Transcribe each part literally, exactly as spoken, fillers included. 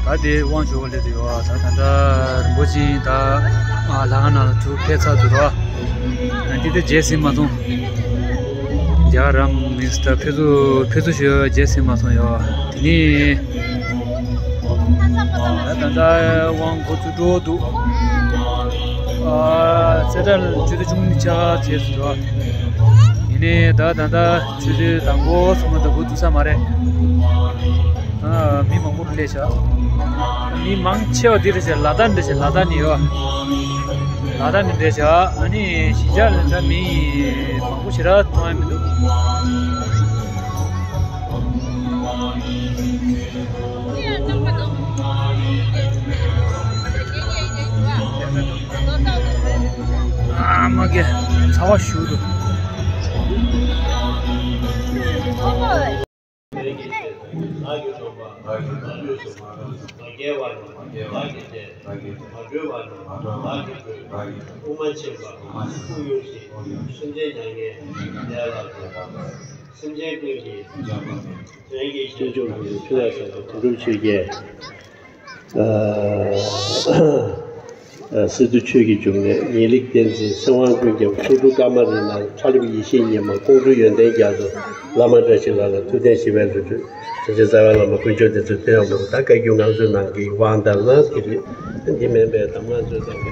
ད་དེ་དབང་ཞུ་བ་སླེབས་ཡོད། ད་ད་ལྟ་རིན་པོ་ཆེ་ད་ཨ་ལྷ་ཁང་ནང་ལ་ཚུར་ཕེབས་ཚར་འདུག་ར། ང་འདི་དེ་རྗེས་ཟིན་མ་སོང་། རྒྱ་གར་མི་སི་ད་ཕེབས་བསུ་ཕེབས་བསུ་ཞུ་ཡ་རྗེས་ཟིན་མ་སོང་ཡོད། དེ་ནི་ད་ད་ལྟ་དབང་འགོ་ཚུགས་འགྲོ་འདུག་ཨ་སེ་ཊར་ཆུ་ཚོད་བཅུ་གཉིས་ཆགས་ཚར་འདུག་ར། ཡིན་ནའི་ད་ད་ལྟ་ཆུ་ཚོད་དང་པོ་གསུམ་པ་དང་པོ་ཚུགས་ས་མ་རེད། ཨ་མི་མང་པོ་སླེབས་ཤག་མི་མང་ཆེ་བ་འདི་རེད་ཤག་ལ་དྭགས་འདྲ་ཤག་ལ་དྭགས་ནས་ཡོད། ལ་དྭགས་ནས་འདྲ་ཤག་ཨ་ནི་གཞིས་ཆགས་ལ་ད་མི་མང་པོ་ཞེ་དྲག་མཐོང་ཡ་མི་འདུག་ཨ་མ་གི་ཚ་བ་ཞུ་འདུག་ལྷ་ཡི་སྤྱི་དང་ལྷ་ཡི་སྡོམ་པ། ལྷ་ཡི་སྡོམ་པ། ལྷ་ཡི་སྡོམ་པ། ལྷ་ཡི་སྡོམ་པ། མ་སྐྱེས་པ་རྣམས་ལྷ་གིས་སྐྱེས། ལྷ་ཡི་སྡོམ་པ། མ་གྲོལ་བ་རྣམས་ལྷ་གིས་གྲོལ། ལྷ་ཡི་སྡོམ་པ། དབུགས་མ་ཆད་པ། དབུགས་དབྱུང་ཞིང་། སེམས་ཅན་མྱ་ངན་འདས་ལ་འགོད། སེམས་ཅན་ཀུན་གྱི་དོན་གྱི་ཕྱིར། ཕྱོགས་ཀུན་ཏུ་འཁྱུད་པར་བྱ་བའི་དོན་གྲུབ་ཆོས་རྒྱལ། ཨ་སི་ཏུ་ཆོས་ཀྱི་འབྱུང་གནས་ངེས་ལེགས་བསྟན་འཛིན་ཚེ་དབང་ཀུན་ཁྱབ་ཚོགས་དྲུག་ཀ་མ་རི་ནང་ཁྲ་ལེབ་ཡེ་ཤེས་ཉི་མ་ཀོང་སྤྲུལ་ཡོན་ཏན་རྒྱ་མཚོ་བླ་མ་བཀྲ་ཤིས་ལགས་ལ་ཐུགས་བརྟན་ཞི་བའི་ལོ་རྒྱུས་དྲིན་ཅན་རྩ་བའི་བླ་མ་དཀོན་མཆོག་བདེ་ཚུལ་སྟོན་ཡག་མོ་ད་བཀའ་བརྒྱུད་ངང་ཚུལ་ནང་གི་དབང་ལྟར་ན་དེ་རེད། འདི་མིན་པའི་གདམས་ངག་ཚོས་དང་།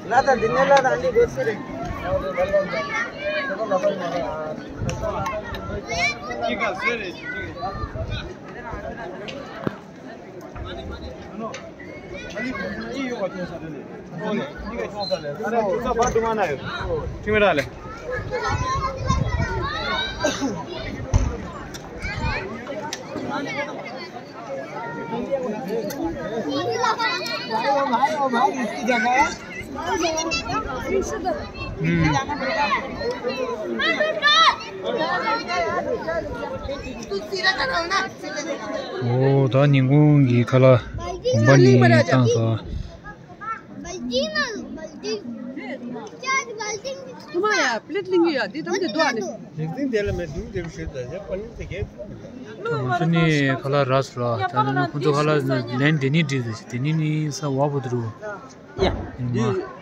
ལ་དང་འདི་ནས་ལ་དང་འདི་གོ་སི་རེད། འོ་ད་ཉིན་གུང་གི་ཁ་ལག་གོམ་པ་གཉིས་བཏང་སོང་། ཐུ་མ་ཡ་པི་ལེ་ཊི་ལིང་གི་ཡ་འདི་དམ་དེ་འདུག་ཨ་ནི། རིག་འཛིན་དེ་ལ་མེད་འདུག་དེ་རུ་ཞེས་ད་ཡ་པ་ནི་དེ་གས་ཁུག་མི་འདུག་ང་ཚོ་ནི་ཁ་ལག་རག་སོང་ར། ད་ནི་ཁོ་ཚོ་ཁ་ལག་ལན་དེ་ནི་འགྲིག་ཟེར་ཞིག་དེ་ནི་ནི་ས་བ་བུ་དུ་རུ། ཡ། ཡིན་མ།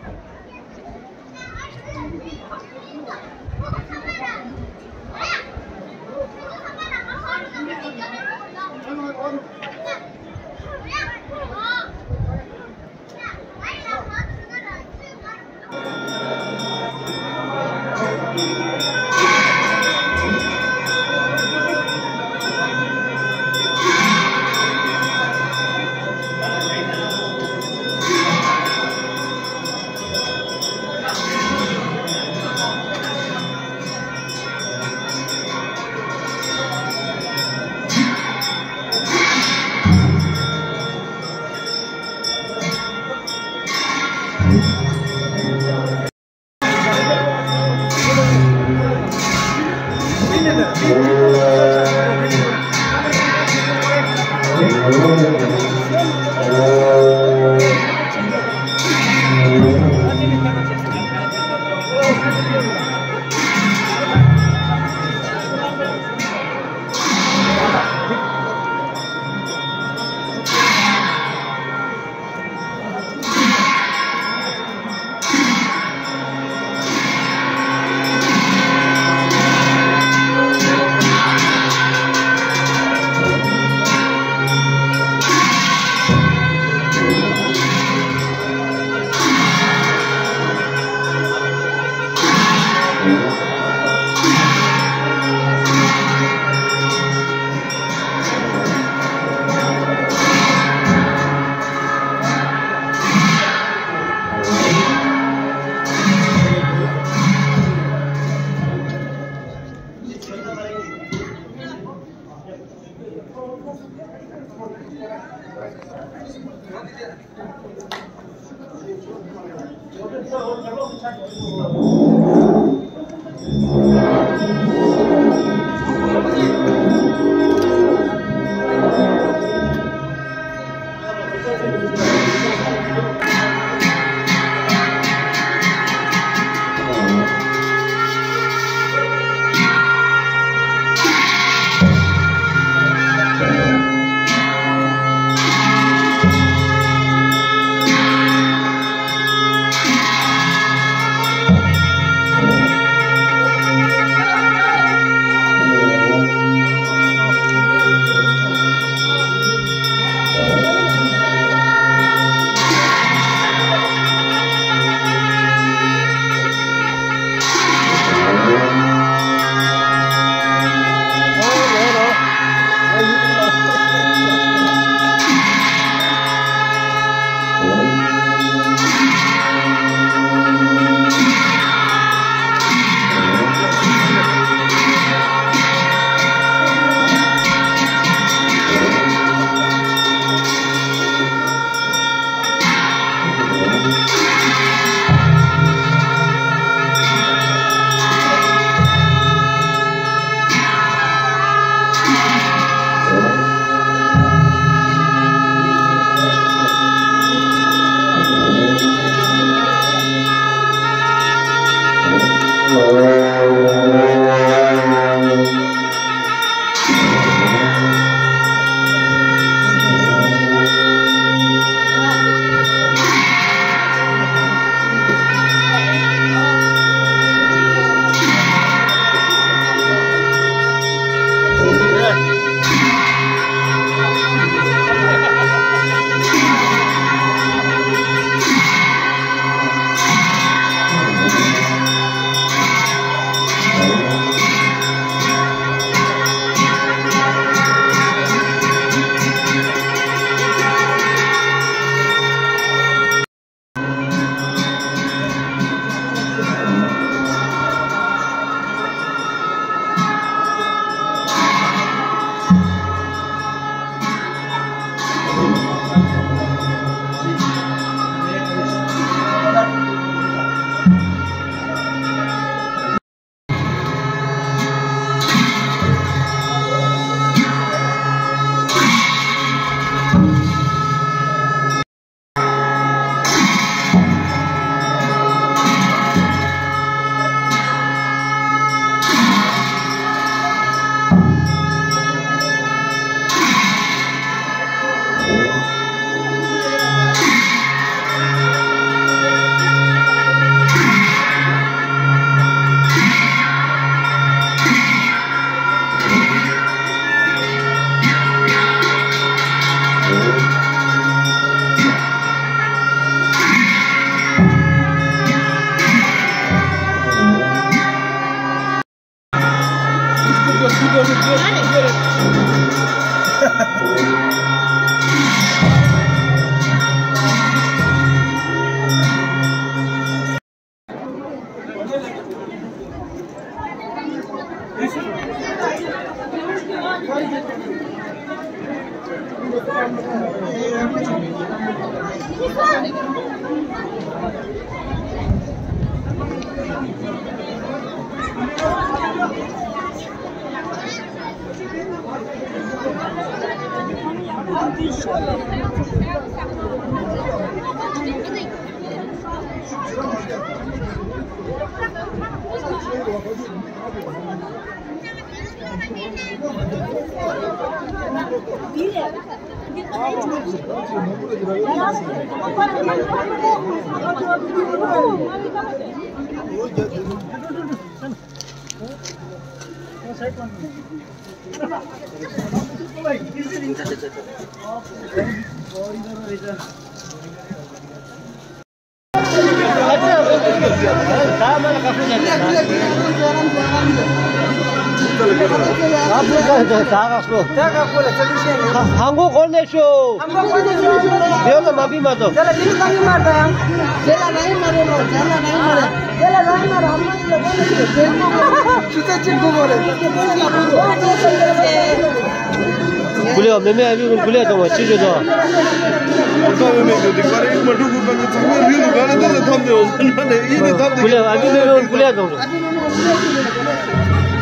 ཀུ་ལེ། མེ་མེ་ཨ་བི་ཀུ་ལེ་དང་བ་ཅི་ཞུ་དང་། ཚང་མས་མེད་དུ་འདི་པར་ཡིག་མ་འགྲོ་གི་པར་གི་ཚང་མས་རིང་དུ་ག་ལ་འདི་ལ་འཐམ་དེ་འོ་ཟེར་ན་ནས་ཡིན་ནི་འཐམ་དེ། ཀུ་ལེ་ཨ་ཀུ་ལེ་ཀུ་ལེ་གཏོང་རོགས།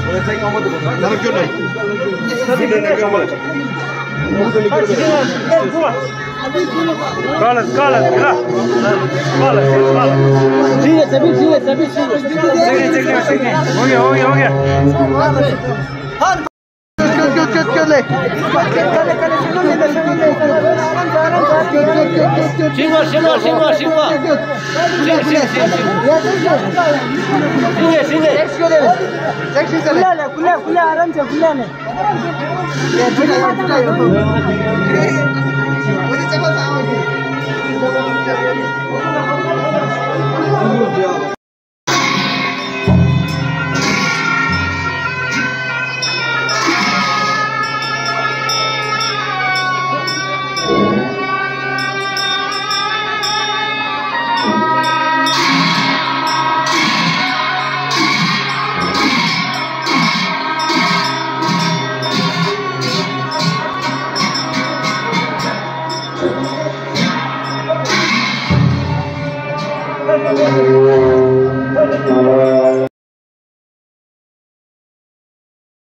ད་ར་སྐྱོར་ནས་སྐྱོར་ནས་སྐྱོར་མ། ཀ་ལ་ཀ་ལ་ཀ་ལ་ཀ་ལ། ཁྲིད་ལ་ས་བི་ཁྲིད་ལ་ས་བི་ཁྲིད་ལ། ཚིག་ནས་ཚིག་ནས་ཚིག་ནས། ཨོ་ཀེ་ཨོ་ཀེ་ཨོ་ཀེ། ཤིང་བ་ཤིང་བ་ཤིང་བ་ཤིང་བ། ཤིང་ཤིང་ཤིང་ཤིང་ཤིང་ཤིང་ཤིང་ཤིང་ཤིང་ཤིང་། ཀུ་ལེ་ཀུ་ལེ་ཀུ་ལེ་ཨ་རམ་ཅེ་ཀུ་ལེ་ནས།